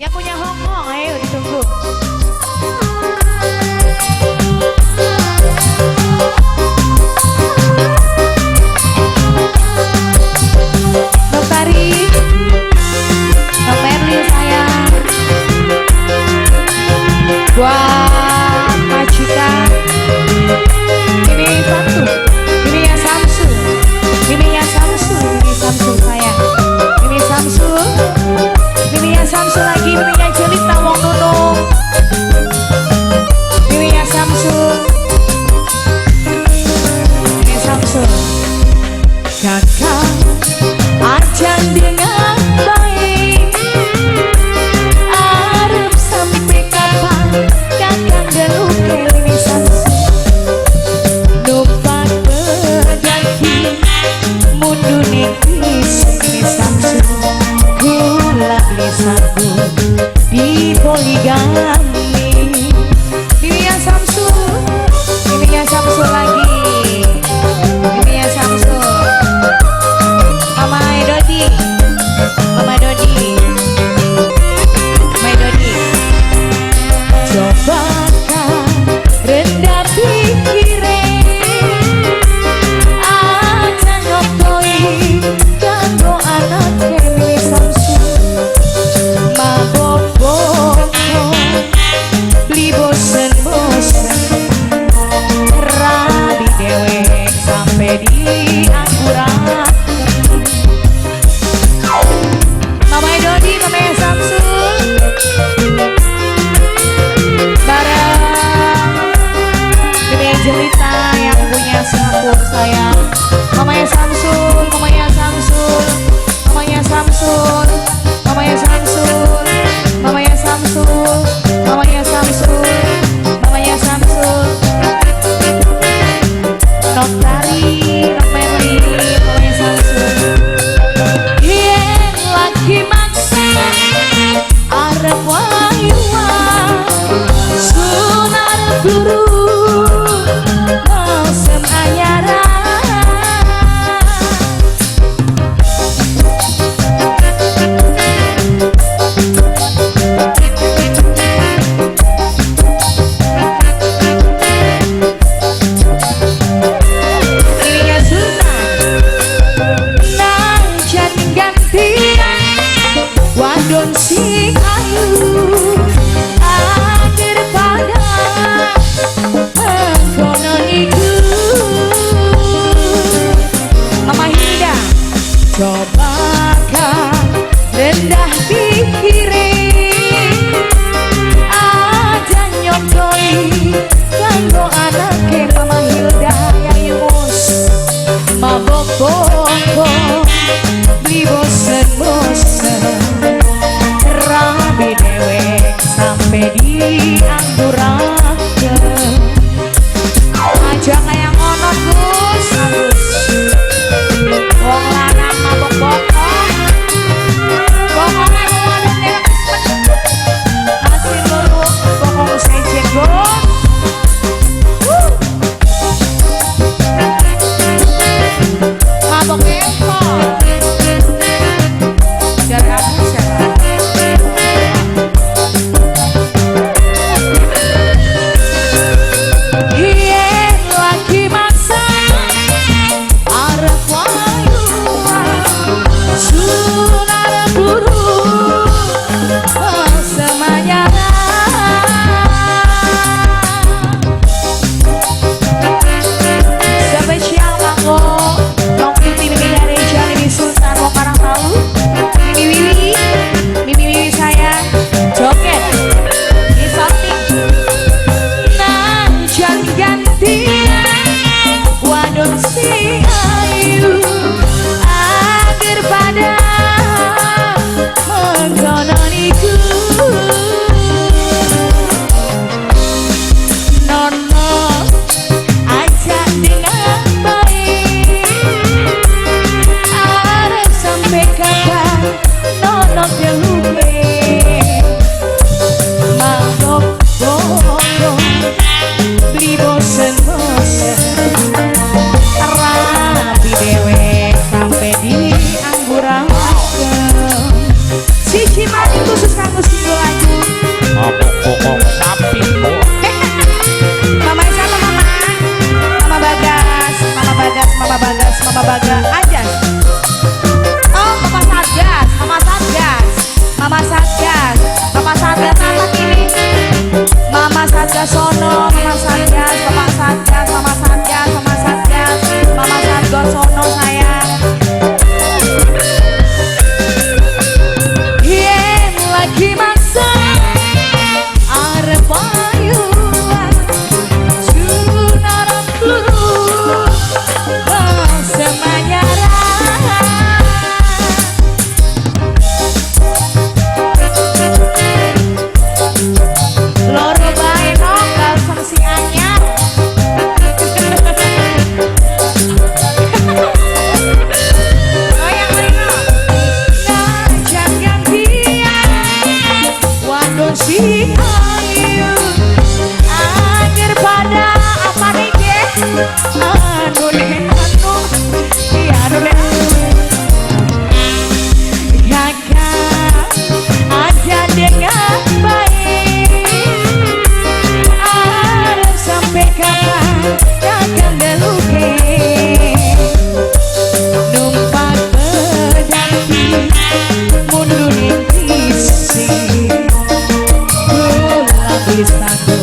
Yang punya Hongkong, ayo ditunggu. Notari, Noperli sayang. Buat majikan. Ini Samsu, ini ya Samsu, ini ya Samsu, ini Samsu sayang. Ini Samsu, ini ya Samsu lagi, ini ya Jelita Wong Nunung. Ini ya Samsu, ini Samsu. Kakak ajan dengan baik, arep sampai kapan kakak deluke ini Samsu. Numpak pedaki mundune ini Samsu. Kula beli sabu di poligami. Ini ya Samsu, ini ya Samsu lagi, ini ya Samsu. Mama Dodi, Mama Dodi, Mama Dodi. Coba kan rendah pikire, aja nyontoi kanggo anake ini Samsu. Mabok boko beli bosen-bosen, rabi dewek sampai di angguraken. Mama Dodi, Mama Samsu, bareng Mimi Angelita yang punya Singapura sayang. Mamanya Samsul, mamanya Samsul, mamanya Samsul, mamanya Samsul, mamanya Samsul, mamanya Samsul, mamanya Samsul. Notari, Nomerli, mamanya Samsul. Yen lagi maksa arep wayuan, sun arep turu mesem anyaran. Ininya Sultan. Najan gantian wadon sing ayu, akhir pada mengkono iku. Mama Hilda, coba kan rendah pikire, aja nyontoi kanggo anake Mama Hilda Yayi Mus. Mabok boko beli bosen-bosen, rabi dewek sampai di angguraken. Aja kayak ngono Gus, Agus. Wong lanang mabok boko, pokoknya wong wadon dewek wis hasil loro bokong sejen Gus. Mabok empol. Biar Agus ya. Yen lagi maksa arep wayuan, sun arep turu semanyaran. Spesial kanggo Nong Tuti Mimi Gareja, Mimi Sultan Wong Karang Talu, Mimi Wiwi, Mimi Wiwi saya joget di samping. Najan gantian wadon sing ayu, agar pada mengkono niku. Nono ajak dengan baik, arep sampai kapan nono deluke. Mabok boko beli bosen-bosen, rabi dewek sampai di angguraken. Siji maning khusus kanggo single. dadi ayu. Akhir pada apa nih ke? Anu le anu, iya, anu le anu. Kakak aja dengan baik. Arep sampai kapan kakak ngeluke? Numpak pedati mundur ning tisi. Kula bisa.